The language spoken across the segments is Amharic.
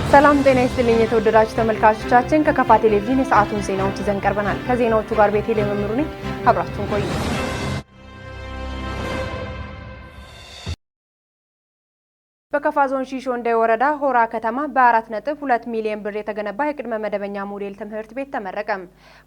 ሰላም ጤና ይስጥልኝ የተወደዳችሁ ተመልካቾቻችን፣ ከከፋ ቴሌቪዥን የሰዓቱን ዜናዎች ይዘን ቀርበናል። ከዜናዎቹ ጋር ቤቴል መምሩ ነኝ። አብራችሁን ቆዩ። በከፋ ዞን ሺሾ እንደ ወረዳ ሆራ ከተማ በ4.2 ሚሊዮን ብር የተገነባ የቅድመ መደበኛ ሞዴል ትምህርት ቤት ተመረቀ።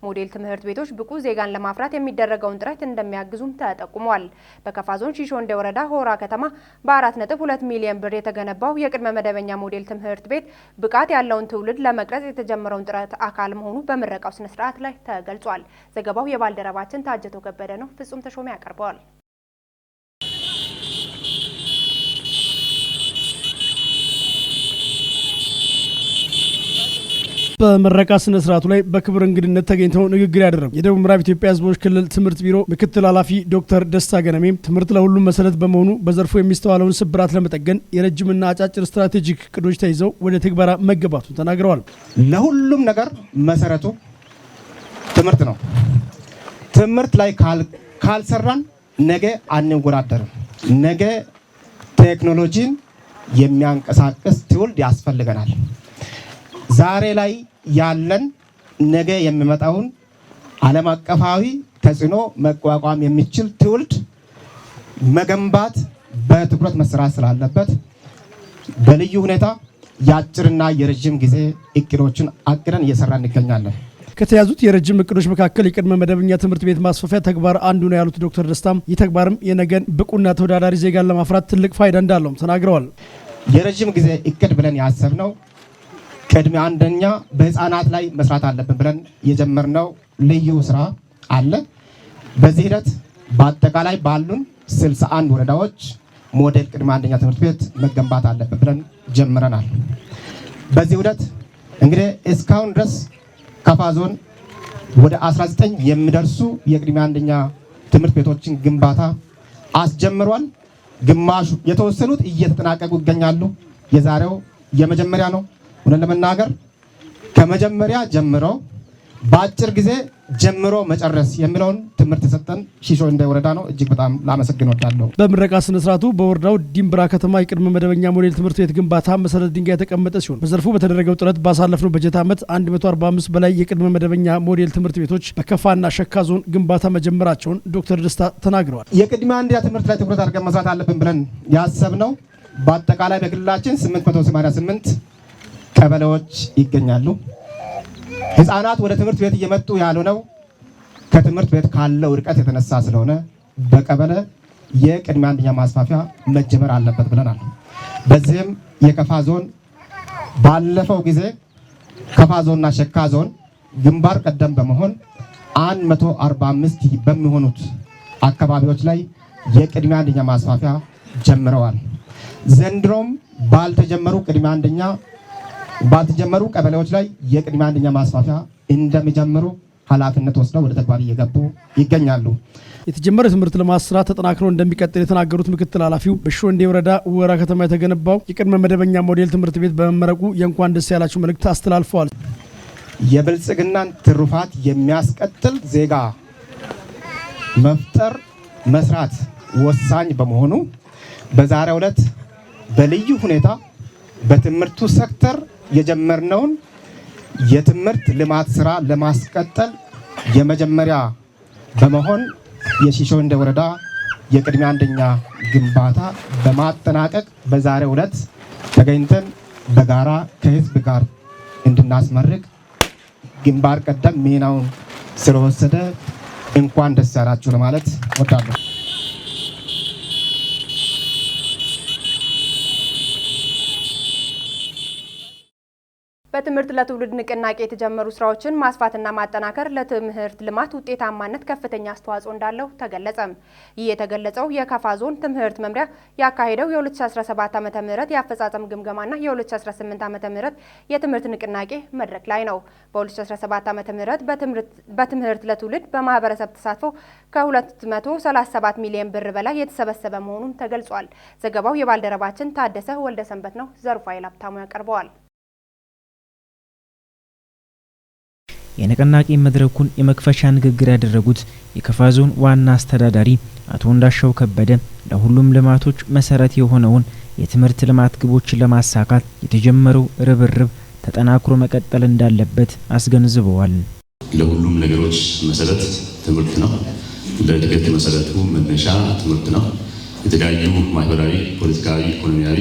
ሞዴል ትምህርት ቤቶች ብቁ ዜጋን ለማፍራት የሚደረገውን ጥረት እንደሚያግዙም ተጠቁሟል። በከፋ ዞን ሺሾ እንደ ወረዳ ሆራ ከተማ በ4.2 ሚሊዮን ብር የተገነባው የቅድመ መደበኛ ሞዴል ትምህርት ቤት ብቃት ያለውን ትውልድ ለመቅረጽ የተጀመረውን ጥረት አካል መሆኑ በምረቃው ስነ ስርዓት ላይ ተገልጿል። ዘገባው የባልደረባችን ታጀተው ከበደ ነው። ፍጹም ተሾመ ያቀርበዋል። በምረቃ ስነ ስርዓቱ ላይ በክብር እንግድነት ተገኝተው ንግግር ያደረጉ የደቡብ ምዕራብ ኢትዮጵያ ሕዝቦች ክልል ትምህርት ቢሮ ምክትል ኃላፊ ዶክተር ደስታ ገነሜ ትምህርት ለሁሉም መሰረት በመሆኑ በዘርፉ የሚስተዋለውን ስብራት ለመጠገን የረጅምና አጫጭር ስትራቴጂክ እቅዶች ተይዘው ወደ ትግበራ መገባቱን ተናግረዋል። ለሁሉም ነገር መሰረቱ ትምህርት ነው። ትምህርት ላይ ካልሰራን ነገ አንወዳደርም። ነገ ቴክኖሎጂን የሚያንቀሳቅስ ትውልድ ያስፈልገናል። ዛሬ ላይ ያለን ነገ የሚመጣውን ዓለም አቀፋዊ ተጽዕኖ መቋቋም የሚችል ትውልድ መገንባት በትኩረት መሰራት ስላለበት በልዩ ሁኔታ የአጭርና የረዥም ጊዜ እቅዶችን አቅደን እየሰራ እንገኛለን። ከተያዙት የረጅም እቅዶች መካከል የቅድመ መደበኛ ትምህርት ቤት ማስፋፊያ ተግባር አንዱ ነው ያሉት ዶክተር ደስታም ይህ ተግባርም የነገን ብቁና ተወዳዳሪ ዜጋን ለማፍራት ትልቅ ፋይዳ እንዳለውም ተናግረዋል። የረዥም ጊዜ እቅድ ብለን ያሰብነው ቅድመ አንደኛ በህፃናት ላይ መስራት አለብን ብለን የጀመርነው ልዩ ስራ አለ። በዚህ ሂደት በአጠቃላይ ባሉን 61 ወረዳዎች ሞዴል ቅድመ አንደኛ ትምህርት ቤት መገንባት አለብን ብለን ጀምረናል። በዚህ ሂደት እንግዲህ እስካሁን ድረስ ከፋ ዞን ወደ 19 የሚደርሱ የቅድመ አንደኛ ትምህርት ቤቶችን ግንባታ አስጀምሯል። ግማሹ የተወሰኑት እየተጠናቀቁ ይገኛሉ። የዛሬው የመጀመሪያ ነው። እውነት ለመናገር ከመጀመሪያ ጀምሮ በአጭር ጊዜ ጀምሮ መጨረስ የሚለውን ትምህርት የሰጠን ሺሾ እንደ ወረዳ ነው። እጅግ በጣም ላመሰግን እወዳለሁ። በምረቃ ስነ ስርዓቱ በወረዳው ዲምብራ ከተማ የቅድመ መደበኛ ሞዴል ትምህርት ቤት ግንባታ መሰረት ድንጋይ የተቀመጠ ሲሆን በዘርፉ በተደረገው ጥረት ባሳለፍነው በጀት ዓመት 145 በላይ የቅድመ መደበኛ ሞዴል ትምህርት ቤቶች በከፋና ሸካ ዞን ግንባታ መጀመራቸውን ዶክተር ደስታ ተናግረዋል። የቅድመ አንደኛ ትምህርት ላይ ትኩረት አድርገን መስራት አለብን ብለን ያሰብነው በአጠቃላይ በክልላችን 888 ቀበሌዎች ይገኛሉ። ህፃናት ወደ ትምህርት ቤት እየመጡ ያልሆነው ከትምህርት ቤት ካለው ርቀት የተነሳ ስለሆነ በቀበሌ የቅድመ አንደኛ ማስፋፊያ መጀመር አለበት ብለናል። በዚህም የከፋ ዞን ባለፈው ጊዜ ከፋ ዞንና ሸካ ዞን ግንባር ቀደም በመሆን 145 በሚሆኑት አካባቢዎች ላይ የቅድመ አንደኛ ማስፋፊያ ጀምረዋል። ዘንድሮም ባልተጀመሩ ቅድመ አንደኛ ባልተጀመሩ ቀበሌዎች ላይ የቅድመ አንደኛ ማስፋፊያ እንደሚጀምሩ ኃላፊነት ወስደው ወደ ተግባር እየገቡ ይገኛሉ። የተጀመረ ትምህርት ልማት ስራ ተጠናክሮ እንደሚቀጥል የተናገሩት ምክትል ኃላፊው በሺሾ እንደ ወረዳ ወራ ከተማ የተገነባው የቅድመ መደበኛ ሞዴል ትምህርት ቤት በመመረቁ የእንኳን ደስ ያላችሁ መልእክት አስተላልፈዋል። የብልጽግናን ትሩፋት የሚያስቀጥል ዜጋ መፍጠር መስራት ወሳኝ በመሆኑ በዛሬው ዕለት በልዩ ሁኔታ በትምህርቱ ሴክተር የጀመርነውን የትምህርት ልማት ስራ ለማስቀጠል የመጀመሪያ በመሆን የሺሾ እንደ ወረዳ የቅድመ አንደኛ ግንባታ በማጠናቀቅ በዛሬው ዕለት ተገኝተን በጋራ ከህዝብ ጋር እንድናስመርቅ ግንባር ቀደም ሚናውን ስለወሰደ እንኳን ደስ ያላችሁ ለማለት እወዳለሁ። በትምህርት ለትውልድ ንቅናቄ የተጀመሩ ስራዎችን ማስፋትና ማጠናከር ለትምህርት ልማት ውጤታማነት ከፍተኛ አስተዋጽኦ እንዳለው ተገለጸ። ይህ የተገለጸው የከፋ ዞን ትምህርት መምሪያ ያካሄደው የ2017 ዓ.ም የአፈጻጸም ግምገማና የ2018 ዓ.ም የትምህርት ንቅናቄ መድረክ ላይ ነው። በ2017 ዓ.ም በትምህርት ለትውልድ በማህበረሰብ ተሳትፎ ከ237 ሚሊዮን ብር በላይ የተሰበሰበ መሆኑን ተገልጿል። ዘገባው የባልደረባችን ታደሰ ወልደሰንበት ነው። ዘሩፋኤል ሀብታሙ ያቀርበዋል። የንቅናቄ መድረኩን የመክፈቻ ንግግር ያደረጉት የከፋ ዞን ዋና አስተዳዳሪ አቶ እንዳሻው ከበደ ለሁሉም ልማቶች መሰረት የሆነውን የትምህርት ልማት ግቦችን ለማሳካት የተጀመረው ርብርብ ተጠናክሮ መቀጠል እንዳለበት አስገንዝበዋል። ለሁሉም ነገሮች መሰረት ትምህርት ነው። ለእድገት መሰረቱ መነሻ ትምህርት ነው። የተለያዩ ማህበራዊ፣ ፖለቲካዊ፣ ኢኮኖሚያዊ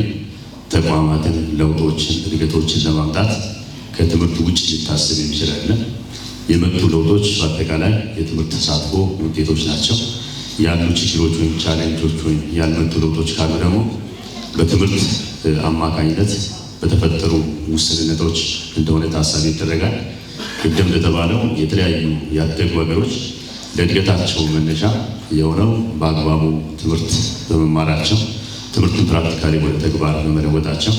ተቋማትን ለውጦችን፣ እድገቶችን ለማምጣት ከትምህርት ውጭ ሊታሰብ የሚችል አይደለም። የመጡ ለውጦች በአጠቃላይ የትምህርት ተሳትፎ ውጤቶች ናቸው። ያሉ ችግሮች ወይም challenge ኦች ወይም ያልመጡ ለውጦች ካሉ ደግሞ በትምህርት አማካኝነት በተፈጠሩ ውስንነቶች እንደሆነ ታሳቢ ይደረጋል። ቅድም እንደተባለው የተለያዩ ያደጉ ሀገሮች ለእድገታቸው መነሻ የሆነው በአግባቡ ትምህርት በመማራቸው፣ ትምህርቱን practically ወደ ተግባር በመለወጣቸው፣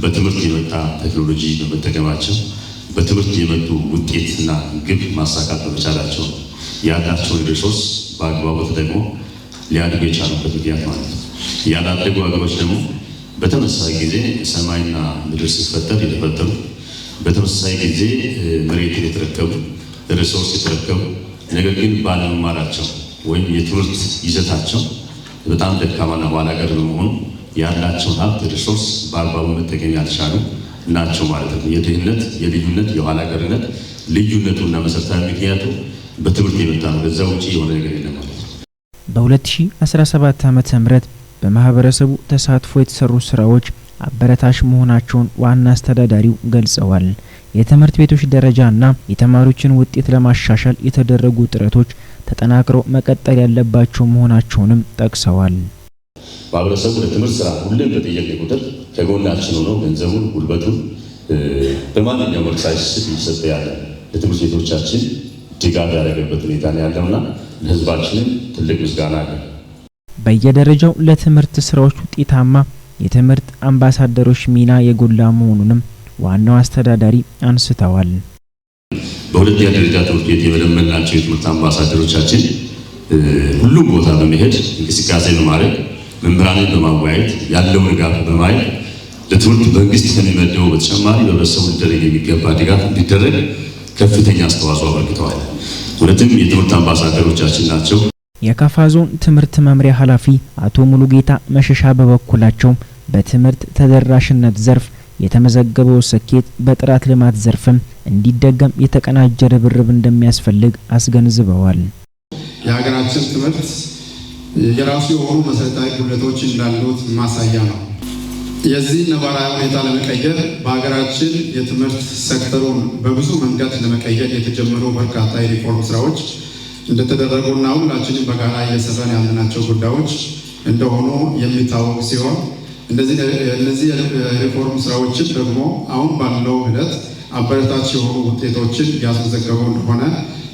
በትምህርት የመጣ ቴክኖሎጂ በመጠቀማቸው፣ በትምህርት የመጡ ውጤትና ግብ ማሳካት በመቻላቸው ያላቸውን resource በአግባቡ ተጠቅሞ ሊያድጉ የቻሉበት ምክንያት ማለት ነው። ያላደጉ ሀገሮች ደግሞ በተመሳሳይ ጊዜ ሰማይና ምድር ሲፈጠር የተፈጠሩ፣ በተመሳሳይ ጊዜ መሬትን የተረከቡ፣ resource የተረከቡ፣ ነገር ግን ባለመማራቸው ወይም የትምህርት ይዘታቸው በጣም ደካማና ኋላ ቀር በመሆኑ ያላቸውን ሀብት resource በአግባቡ መጠቀም ያልቻሉ ናቸው ማለት ነው። የድህነት፣ የልዩነት፣ የኋላ ቀርነት ልዩነቱና መሰረታዊ ምክንያቱ በትምህርት የመጣ ነው። ከዛ ውጭ የሆነ ነገር የለም ማለት ነው። በ2017 ዓ.ም. በማህበረሰቡ ተሳትፎ የተሰሩ ስራዎች አበረታች መሆናቸውን ዋና አስተዳዳሪው ገልጸዋል። የትምህርት ቤቶች ደረጃና የተማሪዎችን ውጤት ለማሻሻል የተደረጉ ጥረቶች ተጠናክረው መቀጠል ያለባቸው መሆናቸውንም ጠቅሰዋል። ማህበረሰቡ ለትምህርት ስራ ሁሌም በጠየቅን ቁጥር ከጎናችን ሆኖ ገንዘቡን፣ ጉልበቱን በማንኛውም መልክ ሳይስት እየሰጠ ያለ፣ ለትምህርት ቤቶቻችን ድጋፍ ያደረገበት ሁኔታ ነው ያለውና ለህዝባችንም ትልቅ ምስጋና አለ። በየደረጃው ለትምህርት ስራዎች ውጤታማ የትምህርት አምባሳደሮች ሚና የጎላ መሆኑንም ዋናው አስተዳዳሪ አንስተዋል። በሁለተኛ ደረጃ ትምህርት ቤት የመለመልናቸው የትምህርት አምባሳደሮቻችን ሁሉም ቦታ በመሄድ እንቅስቃሴ በማድረግ፣ መምህራንን በማወያየት፣ ያለውን ድጋፍ በማየት፣ ለትምህርት መንግስት ከሚመደበው በተጨማሪ በህብረተሰቡ ሊደረግ የሚገባ ድጋፍ እንዲደረግ ከፍተኛ አስተዋጽኦ አበርክተዋል። እውነትም የትምህርት አምባሳደሮቻችን ናቸው። የካፋ ዞን ትምህርት መምሪያ ኃላፊ አቶ ሙሉጌታ መሸሻ በበኩላቸው በትምህርት ተደራሽነት ዘርፍ የተመዘገበው ስኬት በጥራት ልማት ዘርፍም እንዲደገም የተቀናጀ ርብርብ እንደሚያስፈልግ አስገንዝበዋል። የሀገራችን ትምህርት የራሱ የሆኑ መሰረታዊ ጉድለቶች እንዳሉት ማሳያ ነው። የዚህ ነባራዊ ሁኔታ ለመቀየር በሀገራችን የትምህርት ሴክተሩን በብዙ መንገድ ለመቀየር የተጀመሩ በርካታ የሪፎርም ስራዎች እንደተደረጉና ሁላችንም በጋራ እየሰራን ያለናቸው ጉዳዮች እንደሆኑ የሚታወቅ ሲሆን፣ እነዚህ የሪፎርም ስራዎችን ደግሞ አሁን ባለው ሂደት አበረታች የሆኑ ውጤቶችን ያስመዘገቡ እንደሆነ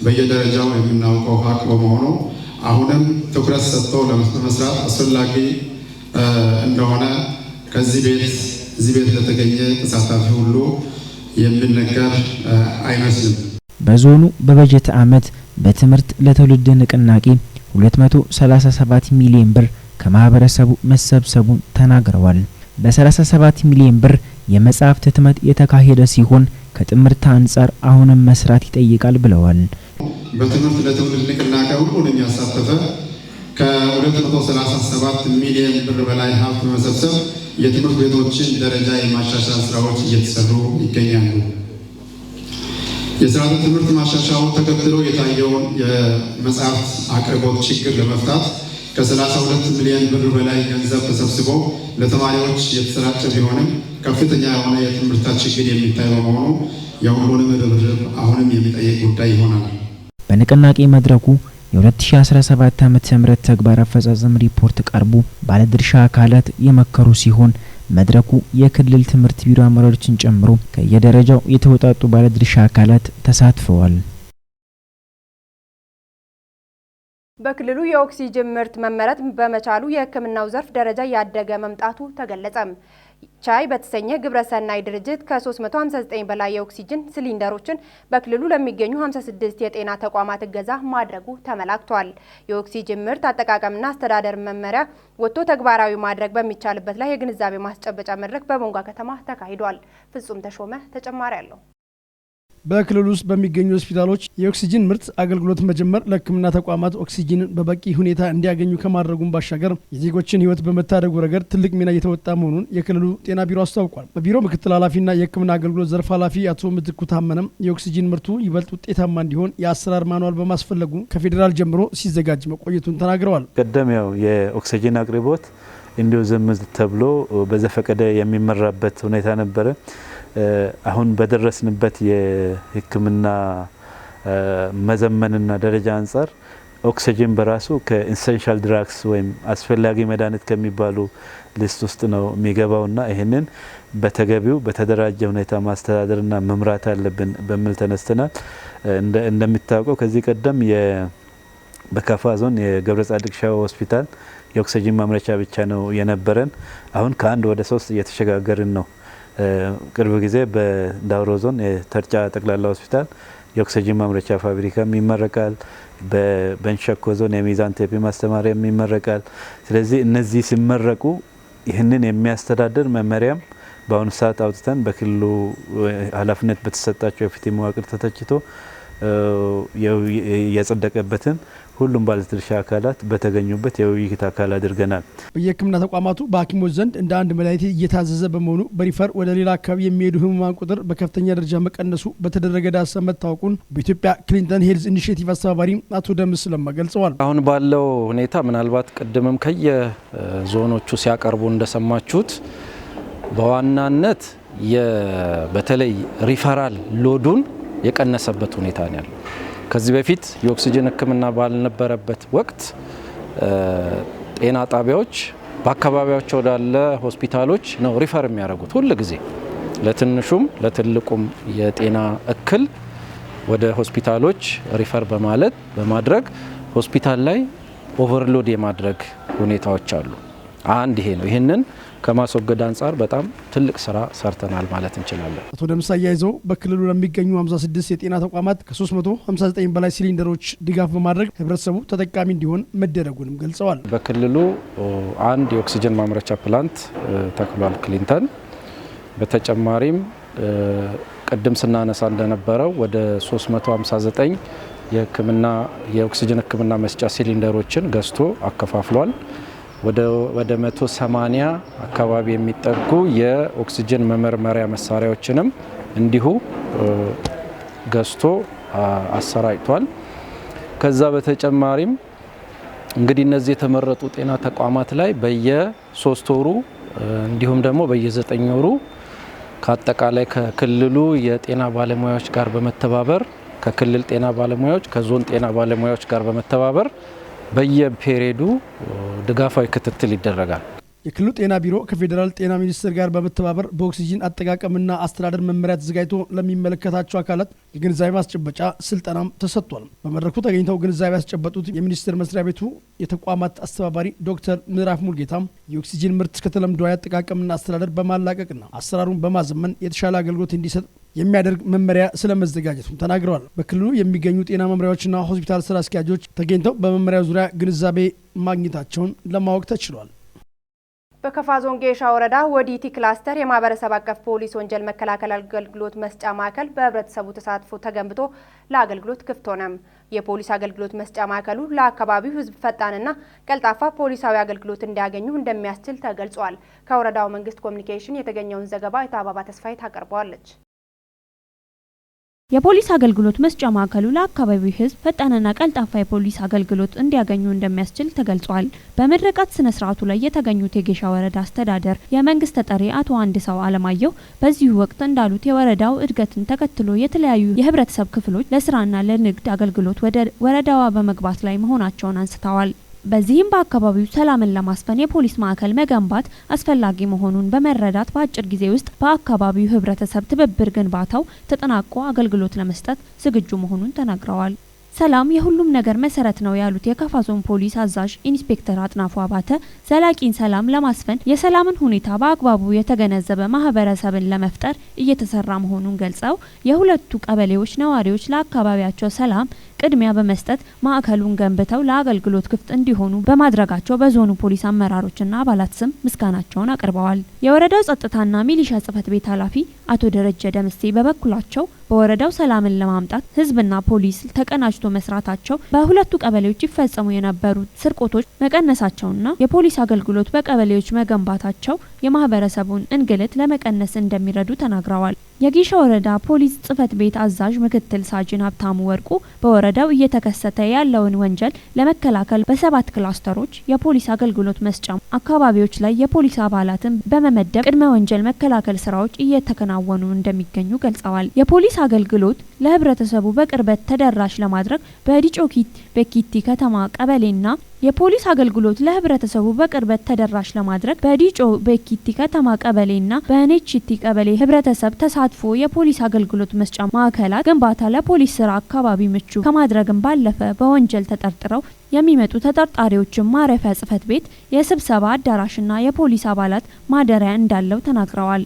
በየደረጃው የምናውቀው ሀቅ በመሆኑ አሁንም ትኩረት ሰጥቶ ለመስራት አስፈላጊ እንደሆነ ከዚህ ቤት እዚህ ቤት ለተገኘ ተሳታፊ ሁሉ የሚነገር አይመስልም። በዞኑ በበጀት ዓመት በትምህርት ለትውልድ ንቅናቄ 237 ሚሊዮን ብር ከማህበረሰቡ መሰብሰቡን ተናግረዋል። በ37 ሚሊዮን ብር የመጽሐፍት ህትመት የተካሄደ ሲሆን ከጥምርታ አንጻር አሁንም መስራት ይጠይቃል ብለዋል። በትምህርት ለትውልድ ንቅናቄ ሁሉንም ያሳተፈ ከ237 ሚሊዮን ብር በላይ ሀብት በመሰብሰብ የትምህርት ቤቶችን ደረጃ የማሻሻል ስራዎች እየተሰሩ ይገኛሉ። የስርዓተ ትምህርት ማሻሻያውን ተከትሎ የታየውን የመጽሐፍት አቅርቦት ችግር ለመፍታት ከ32 ሚሊዮን ብር በላይ ገንዘብ ተሰብስቦ ለተማሪዎች የተሰራጨ ቢሆንም ከፍተኛ የሆነ የትምህርት ችግር የሚታይ በመሆኑ የሁሉንም ርብርብ አሁንም የሚጠይቅ ጉዳይ ይሆናል። በንቅናቄ መድረኩ የ2017 ዓ.ም ተግባር አፈጻጸም ሪፖርት ቀርቦ ባለድርሻ አካላት የመከሩ ሲሆን መድረኩ የክልል ትምህርት ቢሮ አመራሮችን ጨምሮ ከየደረጃው የተውጣጡ ባለድርሻ አካላት ተሳትፈዋል። በክልሉ የኦክሲጅን ምርት መመረት በመቻሉ የሕክምናው ዘርፍ ደረጃ እያደገ መምጣቱ ተገለጸ። ቻይ በተሰኘ ግብረሰናይ ድርጅት ከ359 በላይ የኦክሲጅን ሲሊንደሮችን በክልሉ ለሚገኙ 56 የጤና ተቋማት እገዛ ማድረጉ ተመላክቷል። የኦክሲጅን ምርት አጠቃቀምና አስተዳደር መመሪያ ወጥቶ ተግባራዊ ማድረግ በሚቻልበት ላይ የግንዛቤ ማስጨበጫ መድረክ በቦንጋ ከተማ ተካሂዷል። ፍጹም ተሾመ ተጨማሪ አለው። በክልሉ ውስጥ በሚገኙ ሆስፒታሎች የኦክሲጅን ምርት አገልግሎት መጀመር ለሕክምና ተቋማት ኦክሲጅንን በበቂ ሁኔታ እንዲያገኙ ከማድረጉም ባሻገር የዜጎችን ሕይወት በመታደጉ ረገድ ትልቅ ሚና እየተወጣ መሆኑን የክልሉ ጤና ቢሮ አስታውቋል። በቢሮ ምክትል ኃላፊና የሕክምና አገልግሎት ዘርፍ ኃላፊ አቶ ምትኩ ታመነም የኦክሲጅን ምርቱ ይበልጥ ውጤታማ እንዲሆን የአሰራር ማኑዋል በማስፈለጉ ከፌዴራል ጀምሮ ሲዘጋጅ መቆየቱን ተናግረዋል። ቀደም ያው የኦክሲጅን አቅርቦት እንዲሁ ዝም ተብሎ በዘፈቀደ የሚመራበት ሁኔታ ነበረ። አሁን በደረስንበት የሕክምና መዘመንና ደረጃ አንጻር ኦክሲጅን በራሱ ከ essential drugs ወይም አስፈላጊ መድኃኒት ከሚባሉ list ውስጥ ነው የሚገባውና ይህንን በተገቢው በተደራጀ ሁኔታ ማስተዳደርና መምራት አለብን በሚል ተነስተናል። እንደሚታወቀው ከዚህ ቀደም በካፋ ዞን የገብረ ጻድቅ ሻዋ ሆስፒታል የኦክሲጅን ማምረቻ ብቻ ነው የነበረን። አሁን ከ1 ወደ 3 እየተሸጋገርን ነው። ቅርብ ጊዜ በዳውሮ ዞን የተርጫ ጠቅላላ ሆስፒታል የኦክሲጅን ማምረቻ ፋብሪካም ይመረቃል። በቤንች ሸኮ ዞን የሚዛን ቴፒ ማስተማሪያም ይመረቃል። ስለዚህ እነዚህ ሲመረቁ ይህንን የሚያስተዳድር መመሪያም በአሁኑ ሰዓት አውጥተን በክልሉ ኃላፊነት በተሰጣቸው የፍትህ መዋቅር ተተችቶ የጸደቀበትን ሁሉም ባለድርሻ አካላት በተገኙበት የውይይት አካል አድርገናል። በየሕክምና ተቋማቱ በሐኪሞች ዘንድ እንደ አንድ መድኃኒት እየታዘዘ በመሆኑ በ refer ወደ ሌላ አካባቢ የሚሄዱ ህሙማን ቁጥር በከፍተኛ ደረጃ መቀነሱ በተደረገ ዳሰሳ መታወቁን በኢትዮጵያ ክሊንተን ሄልዝ ኢኒሼቲቭ አስተባባሪ አቶ ደምስ ለማ ገልጸዋል። አሁን ባለው ሁኔታ ምናልባት ቅድምም ከየዞኖቹ ሲያቀርቡ እንደሰማችሁት በዋናነት በተለይ referral load ኡን የቀነሰበት ሁኔታ ነው ያለው። ከዚህ በፊት የኦክሲጅን ሕክምና ባልነበረበት ወቅት ጤና ጣቢያዎች በአካባቢያቸው ወዳለ ሆስፒታሎች ነው refer የሚያደርጉት። ሁል ጊዜ ለትንሹም ለትልቁም የጤና እክል ወደ ሆስፒታሎች refer በማለት በማድረግ ሆስፒታል ላይ overload የማድረግ ሁኔታዎች አሉ። አንድ ይሄ ነው። ይህንን ከማስወገድ አንጻር በጣም ትልቅ ስራ ሰርተናል ማለት እንችላለን። አቶ ደምሳ አያይዘው በክልሉ ለሚገኙ 56 የጤና ተቋማት ከ359 በላይ ሲሊንደሮች ድጋፍ በማድረግ ህብረተሰቡ ተጠቃሚ እንዲሆን መደረጉንም ገልጸዋል። በክልሉ አንድ የኦክሲጅን ማምረቻ plant ተክሏል ክሊንተን። በተጨማሪም ቅድም ስናነሳ እንደነበረው ወደ 359 የህክምና የኦክሲጅን ህክምና መስጫ ሲሊንደሮችን ገዝቶ አከፋፍሏል። ወደ 180 አካባቢ የሚጠጉ የኦክሲጅን መመርመሪያ መሳሪያዎችንም እንዲሁ ገዝቶ አሰራጭቷል። ከዛ በተጨማሪም እንግዲህ እነዚህ የተመረጡ ጤና ተቋማት ላይ በየ3 ወሩ እንዲሁም ደግሞ በየ9 ወሩ ከአጠቃላይ ከክልሉ የጤና ባለሙያዎች ጋር በመተባበር ከክልል ጤና ባለሙያዎች ከዞን ጤና ባለሙያዎች ጋር በመተባበር በየፔሪዱ ድጋፋዊ ክትትል ይደረጋል። የክልሉ ጤና ቢሮ ከፌዴራል ጤና ሚኒስቴር ጋር በመተባበር በኦክሲጅን አጠቃቀምና አስተዳደር መመሪያ ተዘጋጅቶ ለሚመለከታቸው አካላት የግንዛቤ ማስጨበጫ ስልጠናም ተሰጥቷል። በመድረኩ ተገኝተው ግንዛቤ ያስጨበጡት የሚኒስቴር መስሪያ ቤቱ የተቋማት አስተባባሪ ዶክተር ምዕራፍ ሙልጌታም የኦክሲጅን ምርት ከተለምዷዊ አጠቃቀምና አስተዳደር በማላቀቅና አሰራሩን በማዘመን የተሻለ አገልግሎት እንዲሰጥ የሚያደርግ መመሪያ ስለመዘጋጀቱም ተናግረዋል። በክልሉ የሚገኙ ጤና መምሪያዎችና ሆስፒታል ስራ አስኪያጆች ተገኝተው በመመሪያው ዙሪያ ግንዛቤ ማግኘታቸውን ለማወቅ ተችሏል። በከፋ ዞን ጌሻ ወረዳ ወዲቲ ክላስተር የማህበረሰብ አቀፍ ፖሊስ ወንጀል መከላከል አገልግሎት መስጫ ማዕከል በህብረተሰቡ ተሳትፎ ተገንብቶ ለአገልግሎት ክፍት ሆነ። የፖሊስ አገልግሎት መስጫ ማዕከሉ ለአካባቢው ሕዝብ ፈጣንና ቀልጣፋ ፖሊሳዊ አገልግሎት እንዲያገኙ እንደሚያስችል ተገልጿል። ከወረዳው መንግስት ኮሚኒኬሽን የተገኘውን ዘገባ የታባባ ተስፋዬ ታቀርበዋለች። የፖሊስ አገልግሎት መስጫ ማዕከሉ ለአካባቢው ህዝብ ፈጣንና ቀልጣፋ የፖሊስ አገልግሎት እንዲያገኙ እንደሚያስችል ተገልጿል። በምርቃት ስነ ስርዓቱ ላይ የተገኙት የጌሻ ወረዳ አስተዳደር የመንግስት ተጠሪ አቶ አንድሰው አለማየሁ በዚሁ ወቅት እንዳሉት የወረዳው እድገትን ተከትሎ የተለያዩ የህብረተሰብ ክፍሎች ለስራና ለንግድ አገልግሎት ወደ ወረዳዋ በመግባት ላይ መሆናቸውን አንስተዋል። በዚህም በአካባቢው ሰላምን ለማስፈን የፖሊስ ማዕከል መገንባት አስፈላጊ መሆኑን በመረዳት በአጭር ጊዜ ውስጥ በአካባቢው ህብረተሰብ ትብብር ግንባታው ተጠናቆ አገልግሎት ለመስጠት ዝግጁ መሆኑን ተናግረዋል። ሰላም የሁሉም ነገር መሰረት ነው ያሉት የከፋ ዞን ፖሊስ አዛዥ ኢንስፔክተር አጥናፉ አባተ ዘላቂን ሰላም ለማስፈን የሰላምን ሁኔታ በአግባቡ የተገነዘበ ማህበረሰብን ለመፍጠር እየተሰራ መሆኑን ገልጸው የሁለቱ ቀበሌዎች ነዋሪዎች ለአካባቢያቸው ሰላም ቅድሚያ በመስጠት ማዕከሉን ገንብተው ለአገልግሎት ክፍት እንዲሆኑ በማድረጋቸው በዞኑ ፖሊስ አመራሮችና አባላት ስም ምስጋናቸውን አቅርበዋል። የወረዳው ጸጥታና ሚሊሻ ጽሕፈት ቤት ኃላፊ አቶ ደረጀ ደምሴ በበኩላቸው በወረዳው ሰላምን ለማምጣት ህዝብና ፖሊስ ተቀናጅቶ መስራታቸው በሁለቱ ቀበሌዎች ይፈጸሙ የነበሩ ስርቆቶች መቀነሳቸውና የፖሊስ አገልግሎት በቀበሌዎች መገንባታቸው የማህበረሰቡን እንግልት ለመቀነስ እንደሚረዱ ተናግረዋል። የጌሻ ወረዳ ፖሊስ ጽሕፈት ቤት አዛዥ ምክትል ሳጅን ሀብታሙ ወርቁ በወረዳው እየተከሰተ ያለውን ወንጀል ለመከላከል በ7 ክላስተሮች የፖሊስ አገልግሎት መስጫ አካባቢዎች ላይ የፖሊስ አባላትን በመመደብ ቅድመ ወንጀል መከላከል ስራዎች እየተከናወኑ እንደሚገኙ ገልጸዋል። የፖሊስ አገልግሎት ለህብረተሰቡ በቅርበት ተደራሽ ለማድረግ በዲጮ በኪቲ ከተማ ቀበሌና የፖሊስ አገልግሎት ለህብረተሰቡ በቅርበት ተደራሽ ለማድረግ በዲጮ በኪቲ ከተማ ቀበሌና በኔቺቲ ቀበሌ ህብረተሰብ ተሳትፎ የፖሊስ አገልግሎት መስጫ ማዕከላት ግንባታ ለፖሊስ ስራ አካባቢ ምቹ ከማድረግም ባለፈ በወንጀል ተጠርጥረው የሚመጡ ተጠርጣሪዎችን ማረፊያ ጽሕፈት ቤት፣ የስብሰባ አዳራሽና የፖሊስ አባላት ማደሪያ እንዳለው ተናግረዋል።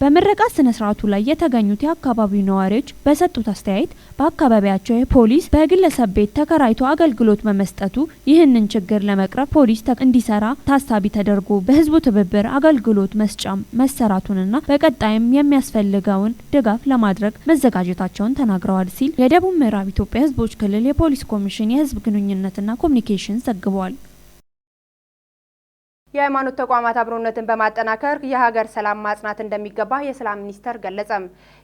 በምረቃ ስነ ስርዓቱ ላይ የተገኙት የአካባቢው ነዋሪዎች በሰጡት አስተያየት በአካባቢያቸው የፖሊስ በግለሰብ ቤት ተከራይቶ አገልግሎት በመስጠቱ ይህንን ችግር ለመቅረፍ ፖሊስ እንዲሰራ ታሳቢ ተደርጎ በህዝቡ ትብብር አገልግሎት መስጫ መሰራቱንና በቀጣይም የሚያስፈልገውን ድጋፍ ለማድረግ መዘጋጀታቸውን ተናግረዋል ሲል የደቡብ ምዕራብ ኢትዮጵያ ህዝቦች ክልል የፖሊስ ኮሚሽን የህዝብ ግንኙነትና ኮሚኒኬሽን ዘግቧል። የሃይማኖት ተቋማት አብሮነትን በማጠናከር የሀገር ሰላም ማጽናት እንደሚገባ የሰላም ሚኒስቴር ገለጸ።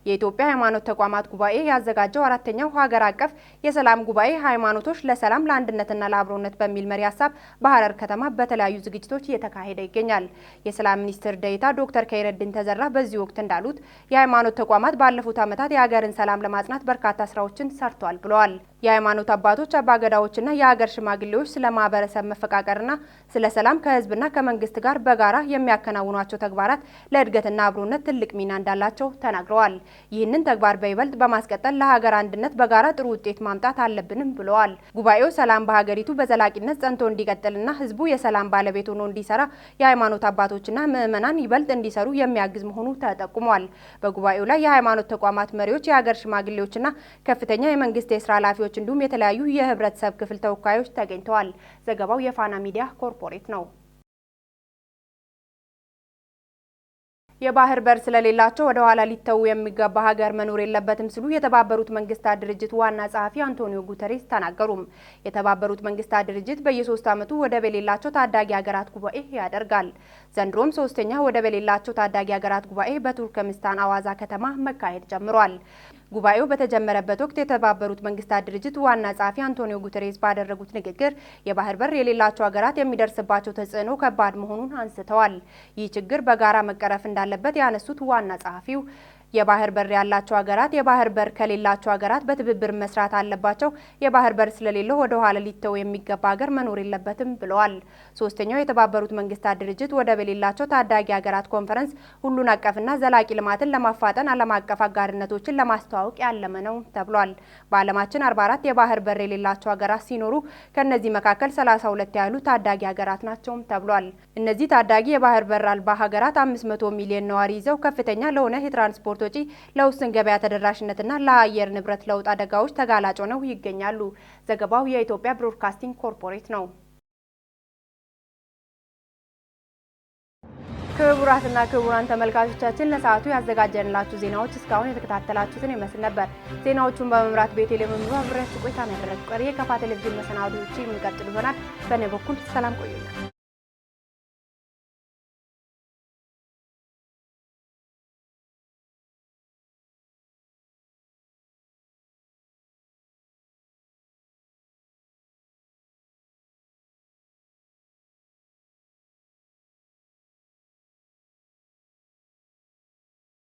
የኢትዮጵያ ሃይማኖት ተቋማት ጉባኤ ያዘጋጀው 4ኛው ሀገር አቀፍ የሰላም ጉባኤ ሃይማኖቶች ለሰላም ለአንድነትና ለአብሮነት በሚል መሪ ሀሳብ በሐረር ከተማ በተለያዩ ዝግጅቶች እየተካሄደ ይገኛል። የሰላም ሚኒስትር ዴኤታ ዶክተር ከይረዲን ተዘራ በዚህ ወቅት እንዳሉት የሃይማኖት ተቋማት ባለፉት ዓመታት የሀገርን ሰላም ለማጽናት በርካታ ስራዎችን ሰርተዋል ብለዋል። የሃይማኖት አባቶች፣ አባገዳዎችና የሀገር ሽማግሌዎች ስለ ማህበረሰብ መፈቃቀርና ስለ ሰላም ከህዝብና ከመንግስት ጋር በጋራ የሚያከናውኗቸው ተግባራት ለእድገትና አብሮነት ትልቅ ሚና እንዳላቸው ተናግረዋል። ይህንን ተግባር በይበልጥ በማስቀጠል ለሀገር አንድነት በጋራ ጥሩ ውጤት ማምጣት አለብንም ብለዋል። ጉባኤው ሰላም በሀገሪቱ በዘላቂነት ጸንቶ እንዲቀጥልና ህዝቡ የሰላም ባለቤት ሆኖ እንዲሰራ የሃይማኖት አባቶችና ምዕመናን ይበልጥ እንዲሰሩ የሚያግዝ መሆኑ ተጠቁሟል። በጉባኤው ላይ የሃይማኖት ተቋማት መሪዎች፣ የሀገር ሽማግሌዎችና ከፍተኛ የመንግስት የስራ ኃላፊዎች እንዲሁም የተለያዩ የህብረተሰብ ክፍል ተወካዮች ተገኝተዋል። ዘገባው የፋና ሚዲያ ኮርፖሬት ነው። የባህር በር ስለሌላቸው ወደ ኋላ ሊተው የሚገባ ሀገር መኖር የለበትም ሲሉ የተባበሩት መንግስታት ድርጅት ዋና ጸሐፊ አንቶኒዮ ጉተሬስ ተናገሩ። የተባበሩት መንግስታት ድርጅት በየሶስት ዓመቱ ወደብ የሌላቸው ታዳጊ ሀገራት ጉባኤ ያደርጋል። ዘንድሮም ሶስተኛ ወደብ የሌላቸው ታዳጊ ሀገራት ጉባኤ በቱርክሜኒስታን አዋዛ ከተማ መካሄድ ጀምሯል። ጉባኤው በተጀመረበት ወቅት የተባበሩት መንግስታት ድርጅት ዋና ጸሐፊ አንቶኒዮ ጉተሬስ ባደረጉት ንግግር የባህር በር የሌላቸው ሀገራት የሚደርስባቸው ተጽዕኖ ከባድ መሆኑን አንስተዋል። ይህ ችግር በጋራ መቀረፍ እንዳለበት ያነሱት ዋና ጸሐፊው የባህር በር ያላቸው ሀገራት የባህር በር ከሌላቸው ሀገራት በትብብር መስራት አለባቸው። የባህር በር ስለሌለው ወደ ኋላ ሊተው የሚገባ ሀገር መኖር የለበትም ብለዋል። ሶስተኛው የተባበሩት መንግስታት ድርጅት ወደብ የሌላቸው ታዳጊ ሀገራት ኮንፈረንስ ሁሉን አቀፍና ዘላቂ ልማትን ለማፋጠን ዓለም አቀፍ አጋርነቶችን ለማስተዋወቅ ያለመ ነው ተብሏል። በዓለማችን 44 የባህር በር የሌላቸው ሀገራት ሲኖሩ ከነዚህ መካከል 32 ያህሉ ታዳጊ ሀገራት ናቸው ተብሏል። እነዚህ ታዳጊ የባህር በር አልባ ሀገራት 500 ሚሊዮን ነዋሪ ይዘው ከፍተኛ ለሆነ የትራንስፖርት ወጪ፣ ለውስን ገበያ ተደራሽነትና ለአየር ንብረት ለውጥ አደጋዎች ተጋላጭ ሆነው ይገኛሉ። ዘገባው የኢትዮጵያ ብሮድካስቲንግ ኮርፖሬት ነው። ክቡራትና ክቡራን ተመልካቾቻችን ለሰዓቱ ያዘጋጀንላችሁ ዜናዎች እስካሁን የተከታተላችሁትን ይመስል ነበር። ዜናዎቹን በመምራት ቤተልሔም አብሬያችሁ ቆይታ ያደረግኩ። ቀሪ የከፋ ቴሌቪዥን መሰናዶዎች የሚቀጥሉ ይሆናል። በእኔ በኩል ሰላም ቆዩልን።